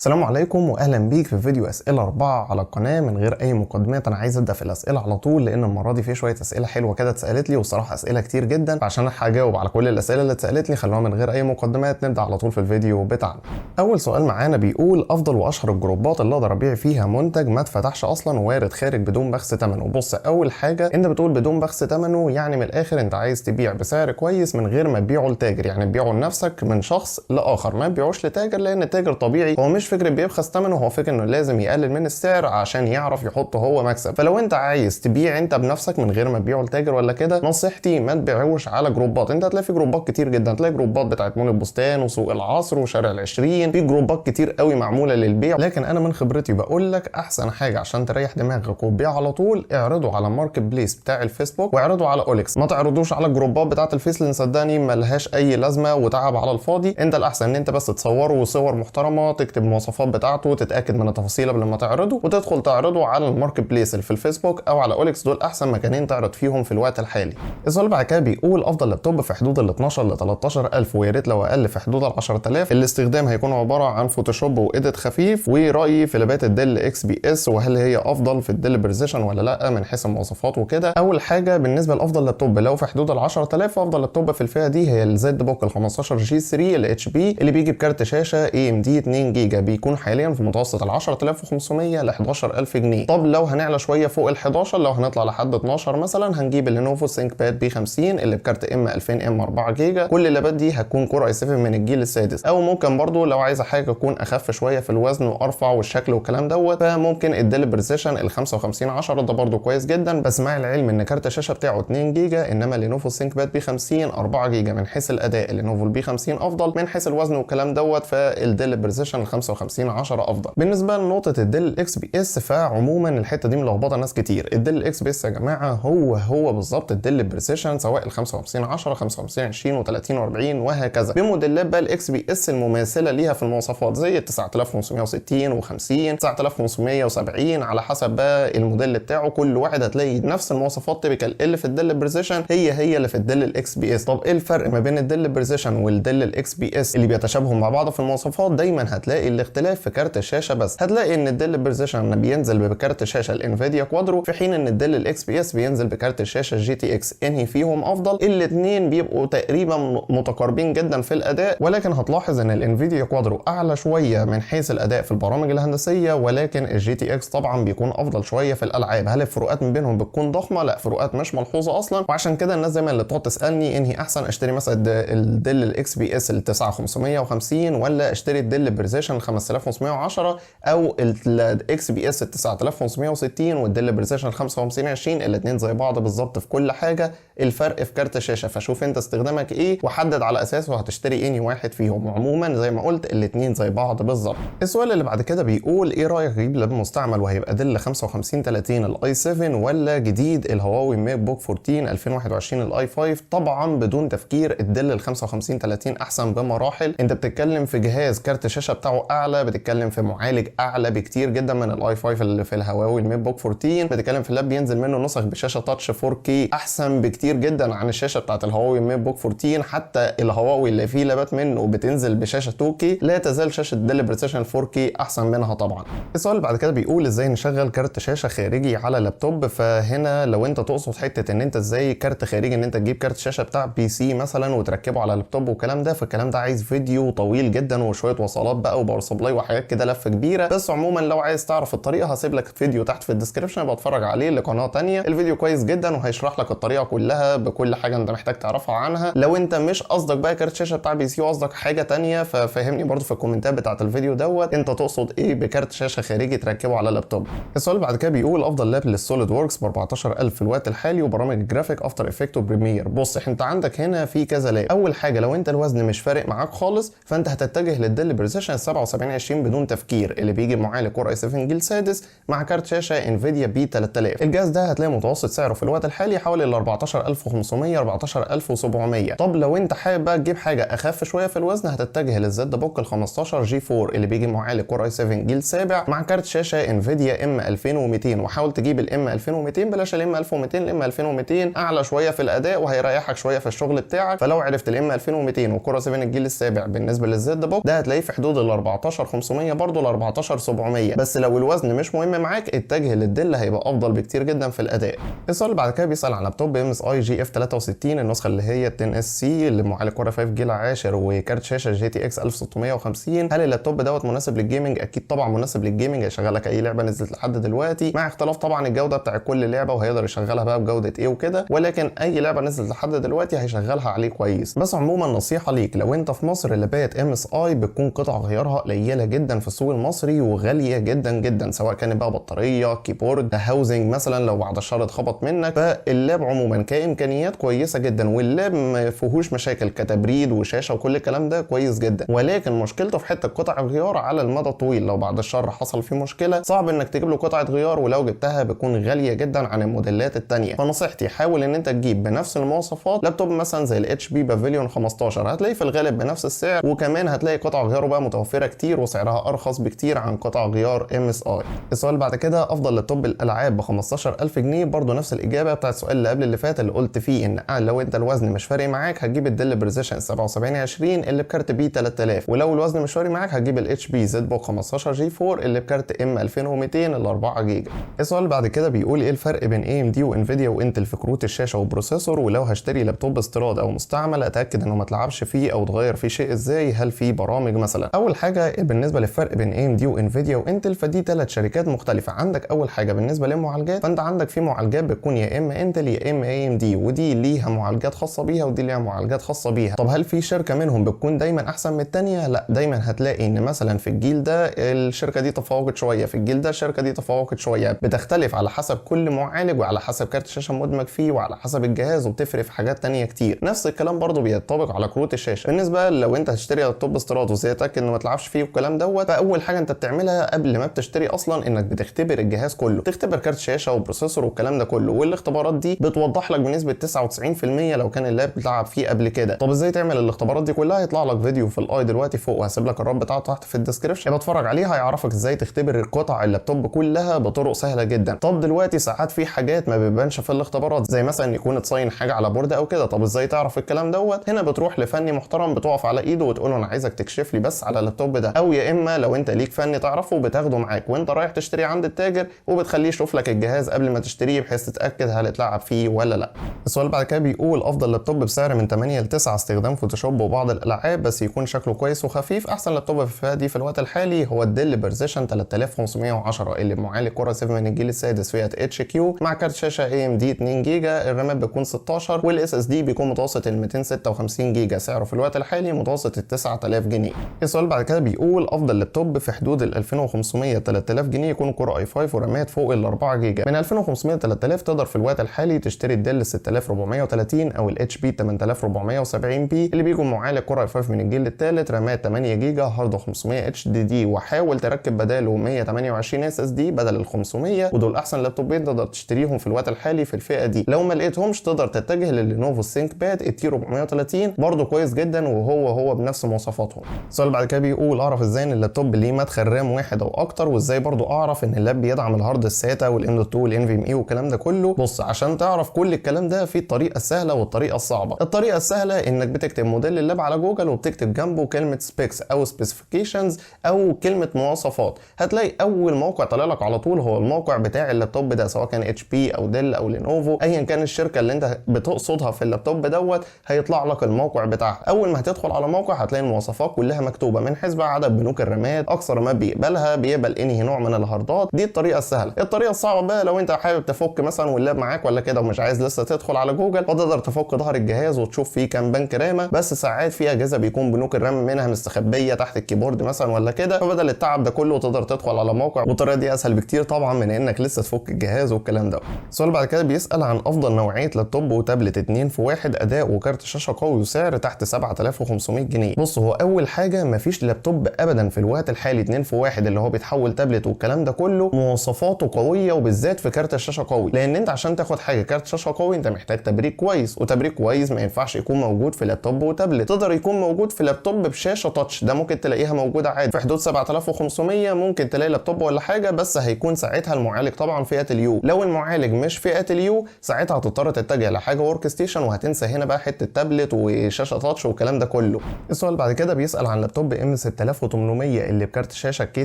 السلام عليكم واهلا بيك في فيديو اسئلة 4 على القناه. من غير اي مقدمات انا عايز ابدا في الاسئلة على طول، لان المرة دي في شوية اسئلة حلوة كده اتسالت لي، والصراحة اسئلة كتير جدا، فعشان هجاوب على كل الاسئلة اللي اتسالت لي خلوها من غير اي مقدمات نبدا على طول في الفيديو بتاعنا. اول سؤال معانا بيقول افضل واشهر الجروبات اللي اقدر ابيع فيها منتج ما اتفتحش اصلا وارد خارج بدون بخس ثمنه. بص، اول حاجة انت بتقول بدون بخس ثمنه، يعني من الاخر انت عايز تبيع بسعر كويس من غير ما تبيعه لتاجر، يعني تبيعه لنفسك من شخص لاخر، ما تبيعوش لتاجر، لان التاجر طبيعي هو مش فكرة بيبخس ثمنه، هو فكرة انه لازم يقلل من السعر عشان يعرف يحط هو مكسب. فلو انت عايز تبيع انت بنفسك من غير ما تبيعه لتاجر ولا كده، نصيحتي ما تبيعوش على جروبات. انت هتلاقي في جروبات كتير جدا، هتلاقي جروبات بتاعت مول البستان وسوق العصر وشارع العشرين، في جروبات كتير قوي معمولة للبيع. لكن انا من خبرتي بقول لك احسن حاجة عشان تريح دماغك وتبيع على طول، اعرضه على marketplace بتاع الفيسبوك واعرضه على OLX، ما تعرضوش على الجروبات بتاعت الفيس، لان صدقني ملهاش اي لازمه وتعب على الفاضي. انت الاحسن ان انت بس تصوره صور محترمه، تكتب المواصفات بتاعته، تتاكد من التفاصيل قبل ما تعرضه، وتدخل تعرضه على ال marketplace اللي في الفيسبوك او على OLX. دول احسن مكانين تعرض فيهم في الوقت الحالي. السؤال بعد كده بيقول افضل لابتوب في حدود ال 12 ل 13000، ويا ريت لو اقل في حدود ال 10000. الاستخدام هيكون عبارة عن Photoshop و edit خفيف، ورايي في لابات ال Dell XPS وهل هي افضل في ال Dell Precision ولا لا من حيث المواصفات وكده. اول حاجة بالنسبة لافضل لابتوب لو في حدود ال 10000، افضل لابتوب في الفئة دي هي ال ZBook ال 15 G3 ال HP اللي بيجي بكارت شاشة AMD 2 جيجا، بيكون حاليا في متوسط ال 10500 ل 11000 جنيه. طب لو هنعلى شوية فوق ال 11، لو هنطلع لحد 12 مثلا، هنجيب ال Lenovo ThinkPad P50 اللي بكارت M 2000 M 4 جيجا. كل اللابات دي هتكون Core i7 من الجيل السادس. او ممكن برضو لو عايزه حاجة تكون اخف شوية في الوزن وارفع والشكل والكلام دوت، فممكن ال Dell Precision ال 55 10، ده برضو كويس جدا، بس مع العلم ان كارت الشاشة بتاعه 2 جيجا، انما Lenovo ThinkPad P50 4 جيجا. من حيث الاداء ال Lenovo ال P50 افضل، من حيث الوزن والكلام دوت فال Dell Precision ال 55 10 افضل. بالنسبة لنقطة ال Dell XPS، فعموما الحتة دي ملخبطة ناس كتير. ال Dell XPS يا جماعة هو هو بالظبط ال Dell Precision، سواء ال 55 10، 55 20 و30 و40 وهكذا، بموديلات بقى ال XPS المماثلة ليها في المواصفات زي ال 9560 و50 9570 على حسب بقى الموديل بتاعه. كل واحد هتلاقي نفس المواصفات typical اللي في ال Dell Precision هي هي اللي في ال Dell ال XPS. طب ايه الفرق ما بين ال Dell Precision وال Dell ال XPS اللي بيتشابهوا مع بعض في المواصفات؟ دايما هتلاقي الاختلاف في كارت الشاشة بس. هتلاقي ان ال Dell Precision بينزل بكارت الشاشة ال Nvidia Quadro، في حين ان ال Dell ال XPS بينزل بكارت الشاشة GTX. انهي فيهم افضل؟ الاثنين بيبقوا تقريبا متقاربين جدا في الاداء، ولكن هتلاحظ ان ال Nvidia Quadro اعلى شوية من حيث الاداء في البرامج الهندسيه، ولكن ال GTX طبعا بيكون افضل شوية في الالعاب. هل الفروقات ما بينهم بتكون ضخمه؟ لا، فروقات مش ملحوظة اصلا. وعشان كده الناس دايما اللي بتقعد تسالني انهي احسن، اشتري مثلا ال Dell ال XPS ال 9550 ولا اشتري ال Dell Precision 5510 او ال XPS ال 9560 وال Dell Precision 5520؟ الاثنين زي بعض بالظبط في كل حاجه، الفرق في كارت الشاشه. فشوف انت استخدامك ايه وحدد على اساسه هتشتري انهي واحد فيهم. وعموما زي ما قلت الاثنين زي بعض بالظبط. السؤال اللي بعد كده بيقول ايه رايك اجيب لاب مستعمل وهيبقى Dell 5530 ال i7 ولا جديد ال Huawei MateBook 14 2021 ال i5؟ طبعا بدون تفكير ال Dell ال 5530 احسن بمراحل. انت بتتكلم في جهاز كارت الشاشة بتاعه اعلى، بتتكلم في معالج اعلى بكتير جدا من ال i5 اللي في ال Huawei ال MateBook 14، بتتكلم في اللاب بينزل منه نسخ بشاشة touch 4K احسن بكتير جدا عن الشاشة بتاعت ال Huawei MateBook 14. حتى الهواوي اللي فيه لابات منه بتنزل بشاشة 2K، لا تزال شاشة Dell Precision 4K احسن منها طبعا. السؤال اللي بعد كده بيقول ازاي نشغل كارت شاشة خارجي على لابتوب؟ فهنا لو انت تقصد حتة ان انت ازاي كارت خارجي، ان انت تجيب كارت شاشة بتاع PC مثلا وتركبه على لابتوب والكلام ده، فالكلام ده عايز فيديو طويل جدا وشوية وصلات بقى و power supply وحاجات كده لفه كبيره. بس عموما لو عايز تعرف الطريقة هسيب لك فيديو تحت في ال description، بتفرج عليه لقناه تانية، الفيديو كويس جدا وهيشرح لك الطريقة كلها بكل حاجة انت محتاج تعرفها عنها. لو انت مش قصدك بقى كارت شاشة بتاع PC وقصدك حاجة تانية، ففهمني برضو في الكومنتات بتاعت الفيديو دوت انت تقصد ايه بكارت شاشة خارجي تركبه على لابتوب. السؤال بعد كده بيقول افضل لاب لل SolidWorks ب 14000 في الوقت الحالي وبرامج graphic After Effects و Premiere. بص، انت عندك هنا في كذا لاب. اول حاجة لو انت الوزن مش فارق معاك خالص، فانت هتتجه لل Dell Precision 7720 بدون تفكير، اللي بيجي بمعالج Core i7 جيل سادس مع كارت شاشة Nvidia B3000. الجهاز ده هتلاقي متوسط سعره في الوقت الحالي حوالي ال 14500 14700. طب لو انت حابب بقى تجيب حاجة اخف شوية في الوزن، هتتجه لل ZBook ال 15 G4 اللي بيجي معالج Core i7 جيل سابع مع كارت شاشة Nvidia M 2200، وحاول تجيب ال M 2200 بلاش ال M 1200، ال M 2200 اعلى شوية في الاداء وهيريحك شوية في الشغل بتاعك. فلو عرفت ال M 2200 و Core 7 الجيل السابع بالنسبة لل ZBook ده هتلاقيه في حدود ال 14500. 14500 برضه ل 14700، بس لو الوزن مش مهم معاك اتجه لل Dell، هيبقى افضل بكتير جدا في الاداء. السؤال اللي بعد كده بيسال عن لابتوب MSI GF 63 النسخة اللي هي 10 SC اللي معالج Core 5 جيل 10 وكارت شاشة GTX 1650. هل اللابتوب دوت مناسب لل gaming؟ اكيد طبعا مناسب لل gaming، هيشغل لك اي لعبه نزلت لحد دلوقتي، مع اختلاف طبعا الجودة بتاع كل لعبه وهيقدر يشغلها بقى بجوده ايه وكده، ولكن اي لعبه نزلت لحد دلوقتي هيشغلها عليه كويس. بس عموما نصيحة ليك، لو انت في مصر لابات MSI بتكون قطع غيارها قليله جدا في السوق المصري وغاليه جدا جدا، سواء كانت بقى بطارية، keyboard، housing مثلا لو بعد الشر اتخبط منك. فاللاب عموما كامكانيات كويسة جدا، واللاب ما فيهوش مشاكل كتبريد وشاشه وكل الكلام ده كويس جدا، ولكن مشكلته في حتة قطع غيار على المدى الطويل. لو بعد الشر حصل فيه مشكلة صعب انك تجيب له قطعه غيار، ولو جبتها بتكون غالية جدا عن الموديلات التانية. فنصيحتي حاول ان انت تجيب بنفس المواصفات لابتوب مثلا زي ال HP Pavilion 15، هتلاقيه في الغالب بنفس السعر، وكمان هتلاقي قطع غياره بقى متوفرة كتير وسعرها ارخص بكتير عن قطع غيار MSI. السؤال بعد كده، افضل لابتوب الالعاب ب 15000 جنيه؟ برضه نفس الاجابة بتاعت السؤال اللي قبل اللي فات، اللي قلت فيه ان لو انت الوزن مش فارق معاك هتجيب ال Dell Precision 7720 اللي بكارت B 3000، ولو الوزن مش فارق معاك هتجيب ال HP ZBook 15 G 4 اللي بكارت M 2200 ال 4 جيجا. السؤال اللي بعد كده بيقول ايه الفرق بين AMD و Nvidia و Intel في كروت الشاشة وال processor؟ ولو هشتري لابتوب استيراد او مستعمل اتاكد انه ما اتلعبش فيه او اتغير فيه شيء ازاي؟ هل في برامج مثلا؟ اول حاجة بالنسبة للفرق بين AMD و Nvidia و Intel، فدي ثلاث شركات مختلفة. عندك اول حاجة بالنسبة للمعالجات، فانت عندك في معالجات بتكون يا اما Intel يا اما AMD، ودي ليها معالجات خاصة بيها ودي ليها معالجات خاصة بيها. طب هل في شركة منهم بتكون دايما احسن من الثانية؟ لا، دايما هتلاقي ان مثلا في الجيل ده الشركة دي تفوقت شويه، في الجيل ده الشركة دي تفوقت شويه، بتختلف على حسب كل معالج وعلى حسب كارت الشاشة مدمج فيه وعلى حسب الجهاز، وبتفرق في حاجات تانية كتير. نفس الكلام برضو بينطبق على كروت الشاشة. بالنسبة لو انت هتشتري لابتوب استيراد وازاي تتاكد انه ما تلعبش فيه والكلام دوت، فاول حاجة انت بتعملها قبل ما بتشتري اصلا انك بتختبر الجهاز كله، تختبر كارت شاشة و processor والكلام ده كله، والاختبارات دي بتوضح لك بنسبة 99% لو كان اللاب اتلعب فيه قبل كده. طب ازاي تعمل الاختبارات دي كلها؟ هيطلع لك فيديو في ال i دلوقتي فوق، وهسيب لك الرابط بتاعه تحت في ال description، يبقى اتفرج عليه، هيعرفك ازاي تختبر القطع اللابتوب كلها بطرق سهلة جدا. طب دلوقتي ساعات في حاجات ما بيبانش في الاختبارات، زي مثلا يكون اتصين حاجة على board او كده. طب ازاي تعرف الكلام دوت؟ هنا بتروح لفني محترم، بتقف على ايده وتقول له انا عايزك تكشف لي بس على اللابتوب ده، او يا اما لو انت ليك فني تعرفه بتاخده معاك وانت رايح تشتري عند التاجر، وبتخليه يشوف لك الجهاز قبل ما تشتريه بحيث تتاكد هل اتلعب فيه ولا لا. السؤال بعد كده بيقول افضل لابتوب بسعر من 8 ل 9 استخدام Photoshop وبعض الالعاب بس يكون شكله كويس وخفيف. احسن لابتوب في الفئة دي في الوقت الحالي هو ال Dell Precision 3510 اللي بمعالج Core 7 من الجيل السادس فئة HQ مع كارت شاشة AMD 2 جيجا، الرامات بتكون 16 وال SSD بيكون متوسط ال 256 جيجا، سعره في الوقت الحالي متوسط ال 9000 جنيه. السؤال بعد كده بيقول افضل لابتوب في حدود ال 2500 3000 جنيه يكون Core i5 ورامات فوق ال 4 جيجا. من 2500 3000 تقدر في الوقت الحالي تشتري ال Dell 6430 او ال HP 8470 P اللي بيجوا معالج Core i5 من الجيل الثالث، رامات 8 جيجا، هارد 500 HDD، وحاول تركب بداله 128 SSD بدل ال 500، ودول احسن لابتوبين تقدر تشتريهم في الوقت الحالي في الفئة دي. لو ما لقيتهمش تقدر تتجه لل Lenovo ThinkPad ال T 430 برضه كويس جدا وهو هو بنفس مواصفاتهم. السؤال بعد كده بيقول اعرف ازاي ان اللابتوب ليه مدخل RAM واحد او اكتر، وازاي برضه اعرف ان اللاب بيدعم الهارد ال SATA وال M dot 2 وال NVMe والكلام ده كله. بص، عشان تعرف كل الكلام ده في الطريقة السهلة والطريقة الصعبة. الطريقة السهلة انك بتكتب موديل اللاب على جوجل وبتكتب جنبه كلمة specs او specifications او كلمة مواصفات، هتلاقي اول موقع طالع لك على طول هو الموقع بتاع اللابتوب ده، سواء كان HP او Dell او Lenovo، ايا كان الشركة اللي انت بتقصدها في اللابتوب دوت هيطلع لك الموقع بتاعها. اول ما هتدخل على موقع هتلاقي المواصفات كلها مكتوبة، من حيث بقى عدد بنوك الرامات، اقصى رامات بيقبلها، بيقبل انهي نوع من الهاردات. دي الطريقة السهلة. الطريقة الصعبة بقى لو انت حابب تفك مثلا واللاب معاك ولا كده ومش عايز لسه تدخل على جوجل، فتقدر تفك ظهر الجهاز وتشوف فيه كام بنك رامة، بس ساعات في اجهزة بيكون بنوك ال RAM منها مستخبيه تحت ال keyboard مثلا ولا كده، فبدل التعب ده كله تقدر تدخل على موقع، والطريقة دي اسهل بكتير طبعا من انك لسه تفك الجهاز والكلام ده. السؤال بعد كده بيسال عن افضل نوعية لابتوب وتابلت 2 في 1، اداء وكارت شاشة قوي وسعر تحت 7500 جنيه. بص، هو اول حاجة مفيش لابتوب ابدا في الوقت الحالي 2 في 1 اللي هو بيتحول تابلت والكلام ده كله مواصفاته قوية وبالذات في كارت الشاشة قوي، لان انت عشان تاخد حاجة كارت شاشة قوي انت محتاج تبريد كويس، وتبريد كويس ما ينفعش يكون موجود في لابتوب وتابلت. تقدر يكون موجود في لابتوب بشاشة touch، ده ممكن تلاقيها موجودة عادي في حدود 7500، ممكن تلاقي لابتوب ولا حاجه، بس هيكون ساعتها المعالج طبعا فئة ال U. لو المعالج مش فئة ال U ساعتها هتضطر تتجه لحاجة workstation، وهتنسى هنا بقى حتة تابلت وشاشه touch والكلام ده كله. السؤال بعد كده بيسال عن لابتوب M 6500 6800 اللي بكارت شاشة K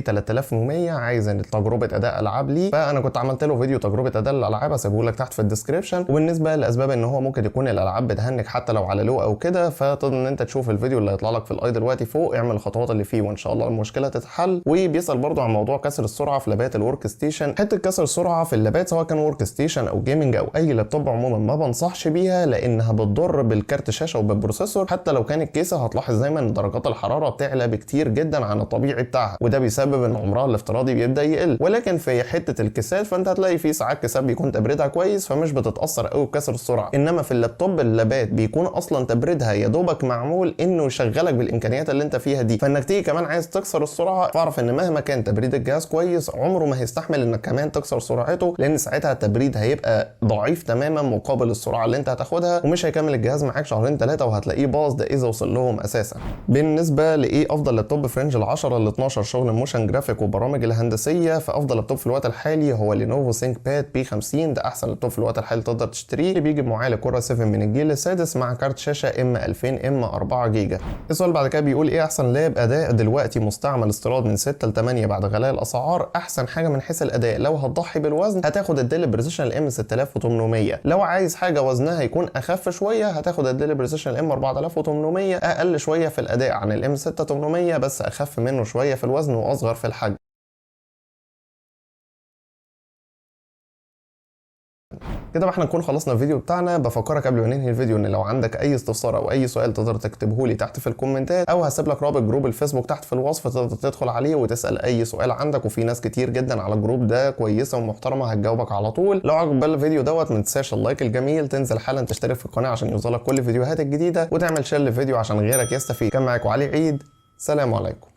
3100، عايز ان تجربه اداء العاب ليه، فانا كنت عملت له فيديو تجربه اداء الالعاب هسيبه لك تحت في ال description. وبالنسبة لاسباب ان هو ممكن يكون الالعاب بتهنج حتى لو على low او كده، فتقدر ان انت تشوف الفيديو اللي هيطلع لك في ال i دلوقتي فوق، اعمل الخطوات اللي فيه وان شاء الله المشكلة تتحل. وبيسال برضو عن موضوع كسر السرعة في لابات ال workstation. حتة كسر السرعة في اللابات سواء كان workstation او gaming او اي لابتوب عموما ما بنصحش بيها، لانها بتضر بالكارت الشاشة وبال processor. حتى لو كانت كيسه هتلاحظ دايما ان درجات الحرارة بتعلى بكتير جدا عن الطبيعي بتاعها، وده بيسبب ان عمرها الافتراضي بيبدا يقل. ولكن في حتة الكيسات فانت هتلاقي في ساعات كيسات بيكون تبريدها كويس فمش بتتاثر قوي بكسر السرعة، انما في اللابتوب اللابات بيكون اصلا تبريدها يا دوبك معمول انه يشغلك بالامكانيات اللي انت فيها دي، فانك تيجي كمان عايز تكسر السرعة فاعرف ان مهما كان تبريد الجهاز كويس عمره ما هيستحمل انك كمان تكسر سرعته، لان ساعتها التبريد هيبقى ضعيف تماما مقابل السرعة اللي انت هتاخدها، ومش هيكمل الجهاز معاك شهرين ثلاثة وهتلاقيه باظ، ده اذا وصل لهم اساسا. بالنسبة لايه افضل لابتوب في range ال 10 ل 12 شغل motion graphic وبرامج الهندسية، فافضل لابتوب في الوقت الحالي هو Lenovo ThinkPad P50، ده احسن لابتوب في الوقت الحالي تقدر تشتريه، اللي بيجي بمعالج Core i7 من الجيل السادس مع كارت شاشة M 2000 M 4 جيجا. السؤال بعد كده بيقول ايه احسن لاب اداء دلوقتي مستعمل استيراد من 6 ل 8 بعد غلاء الاسعار؟ احسن حاجة من حيث الاداء لو هتضحي بالوزن هتاخد ال Dell Precision M 6800، لو عايز حاجة وزنها يكون اخف شوية هتاخد ال Dell Precision M 4800، اقل شوية في الاداء عن ال M 6800 بس اخف منه شوية في الوزن واصغر في الحجم. كده احنا نكون خلصنا الفيديو بتاعنا. بفكرك قبل ما ننهي الفيديو ان لو عندك اي استفسار او اي سؤال تقدر تكتبه لي تحت في الكومنتات، او هسيب لك رابط group الفيسبوك تحت في الوصف تقدر تدخل عليه وتسال اي سؤال عندك، وفي ناس كتير جدا على ال group ده كويسة ومحترمه هتجاوبك على طول. لو عجبك الفيديو دوت ما تنساش ال like الجميل، تنزل حالا تشترك في القناة عشان يوصلك كل الفيديوهات الجديدة، وتعمل share للفيديو عشان غيرك يستفيد. كان معاكم علي عيد، سلام عليكم.